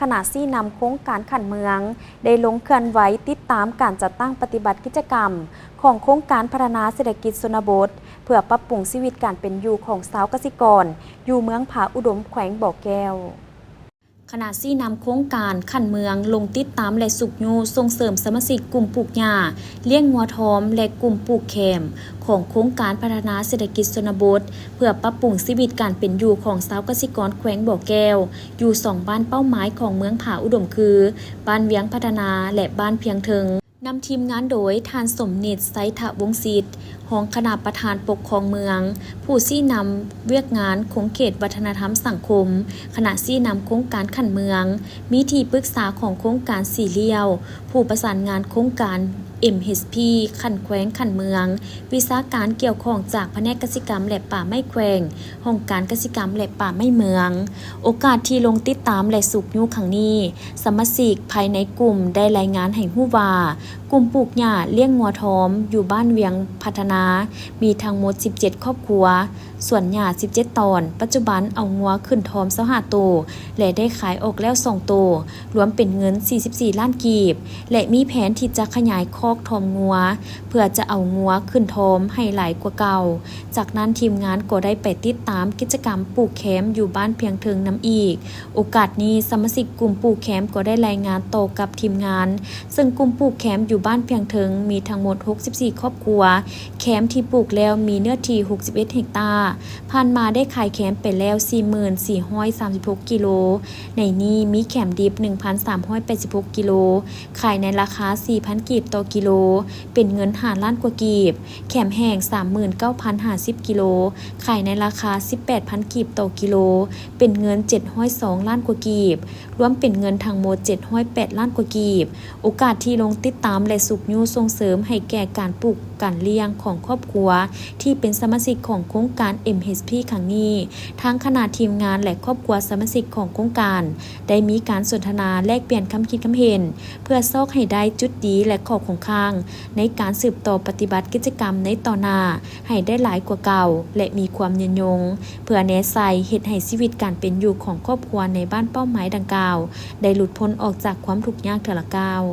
ຄະນະຊີ້ນຳໂຄງການຂັ້ນເມືອງ ໄດ້ລົງເຄື່ອນໄຫວຕິດຕາມການຈັດຕັ້ງປະຕິບັດກິດຈະກຳຂອງໂຄງການພັດທະນາເສດຖະກິດຊົນນະບົດ ເພື່ອປັບປຸງຊີວິດການເປັນຢູ່ຂອງຊາວກະສິກອນ ຢູ່ເມືອງຜາອຸດົມ ແຂວງບໍ່ແກ້ວ. ຄະນະຊີ້ນຳໂຄງການຂັ້ນເມືອງລົງຕິດຕາມ ແລະ ຊຸກຍູ້ສົ່ງເສີມສະມາຊິກກຸ່ມປູກຫຍ້າລ້ຽງງົວທອມ ແລະ ກຸ່ມປູກແຄມ ຂອງໂຄງການພັດທະນາເສດຖະກິດຊົນນະບົດ ເພື່ອປັບປຸງຊີວິດການເປັນຢູ່ຂອງຊາວກະສິກອນແຂວງບໍ່ແກ້ວ ຢູ່ສອງບ້ານເປົ້າໝາຍຂອງເມືອງຜາອຸດົມຄື ບ້ານວຽງພັດທະນາ ແລະ ບ້ານພຽງເທິງ, ນຳທີມງານໂດຍ ທ່ານ ສົມນິດ ໄຊທະວົງສິດ ຮອງຄະນະປະທານປົກຄອງເມືອງ, ຜູ້ຊີ້ນຳວຽກງານຂົງເຂດວັດທະນະທຳສັງຄົມ, ຄະນະຊີ້ນຳໂຄງການຂັ້ນເມືອງ, ມີທີ່ປຶກສາຂອງໂຄງການສີ່ຫຼ່ຽວ, ຜູ້ປະສານງານໂຄງການ ເອັມເອສພີ ຂັ້ນແຂວງຂັ້ນເມືອງ, ວິຊາການກ່ຽວຂ້ອງຈາກພະແນກກະສິກຳ ແລະ ປ່າໄມ້ແຂວງ, ຫ້ອງການກະສິກຳ ແລະ ປ່າໄມ້ເມືອງ. ໂອກາດທີ່ລົງຕິດຕາມ ແລະ ຊຸກຍູ້ຄັ້ງນີ້, ສະມາຊິກພາຍໃນກຸ່ມໄດ້ລາຍງານໃຫ້ຮູ້ວ່າ, ກຸ່ມປູກຫຍ້າລ້ຽງງົວທອມຢູ່ບ້ານວຽງພັດທະນາ ມີທັງໝົດສິບເຈັດຄອບຄົວ, ສວນຫຍ້າສິບເຈັດຕອນ, ປັດຈຸບັນເອົາງົວຂຶ້ນທອມຊາວຫ້າໂຕ ແລະ ໄດ້ຂາຍອອກແລ້ວສອງໂຕ, ລວມເປັນເງິນສີ່ສິບສີ່ລ້ານກີບ ແລະ ມີແຜນທີ່ຈະຂະຫຍາຍຄອກທອມງົວ ເພື່ອຈະເອົາງົວຂຶ້ນທອມໃຫ້ຫຼາຍກວ່າເກົ່າ. ຈາກນັ້ນທີມງານກໍໄດ້ໄປຕິດຕາມກິດຈະກຳປູກແຄມຢູ່ບ້ານພຽງເທິງນຳອີກ. ໂອກາດນີ້ສະມາຊິກກຸ່ມປູກແຄມກໍໄດ້ລາຍງານຕໍ່ກັບທີມງານ, ເຊິ່ງກຸ່ມປູກແຄມຢູ່ບ້ານພຽງເທິງມີທັງໝົດຫົກສິບສີ່ຄອບຄົວ, ແຄມທີ່ປູກແລ້ວມີເນື້ອທີ່ຫົກສິບເອັດເຮັກຕາ. ຜ່ານມາໄດ້ຂາຍແຄມໄປແລ້ວສີ່ໝື່ນສີ່ຮ້ອຍສາມສິບຫົກກິໂລ, ໃນນີ້ມີແຄມດິບໜຶ່ງພັນສາມຮ້ອຍແປດສິບຫົກກິໂລ, ຂາຍໃນລາຄາສີ່ພັນກີບຕໍ່ກິໂລ, ເປັນເງິນຫ້າລ້ານກວ່າກີບ, ແຄມແຫ້ງສາມໝື່ນເກົ້າພັນຫ້າສິບກິໂລ, ຂາຍໃນລາຄາສິບແປດພັນກີບຕໍ່ກິໂລ, ເປັນເງິນເຈັດຮ້ອຍສອງລ້ານກວ່າກີບ, ລວມເປັນເງິນທັງໝົດເຈັດຮ້ອຍແປດລ້ານກວ່າກີບ. ໂອກາດທີ່ລົງຕິດຕາມ ແລະ ຊຸກຍູ້ສົ່ງເສີມໃຫ້ແກ່ການປູກການລ້ຽງຂອງຄອບຄົວທີ່ເປັນສະມາຊິກຂອງໂຄງການ ເອັມເອສພີ ຄັ້ງນີ້, ທາງຄະນະທີມງານ ແລະ ຄອບຄົວສະມາຊິກຂອງໂຄງການ ໄດ້ມີການສົນທະນາແລກປ່ຽນຄຳຄິດຄຳເຫັນ ເພື່ອຊອກໃຫ້ໄດ້ຈຸດດີ ແລະ ຂໍ້ຄົງຄ້າງໃນການສືບຕໍ່ປະຕິບັດກິດຈະກຳໃນຕໍ່ໜ້າ ໃຫ້ໄດ້ຫຼາຍກວ່າເກົ່າ ແລະ ມີຄວາມຍືນຍົງ, ເພື່ອແນໃສ່ເຮັດໃຫ້ຊີວິດການເປັນຢູ່ຂອງຄອບຄົວໃນບ້ານເປົ້າໝາຍດັ່ງກ່າວ ໄດ້ຫຼຸດພົ້ນອອກຈາກຄວາມທຸກຍາກເທື່ອລະກ້າວ.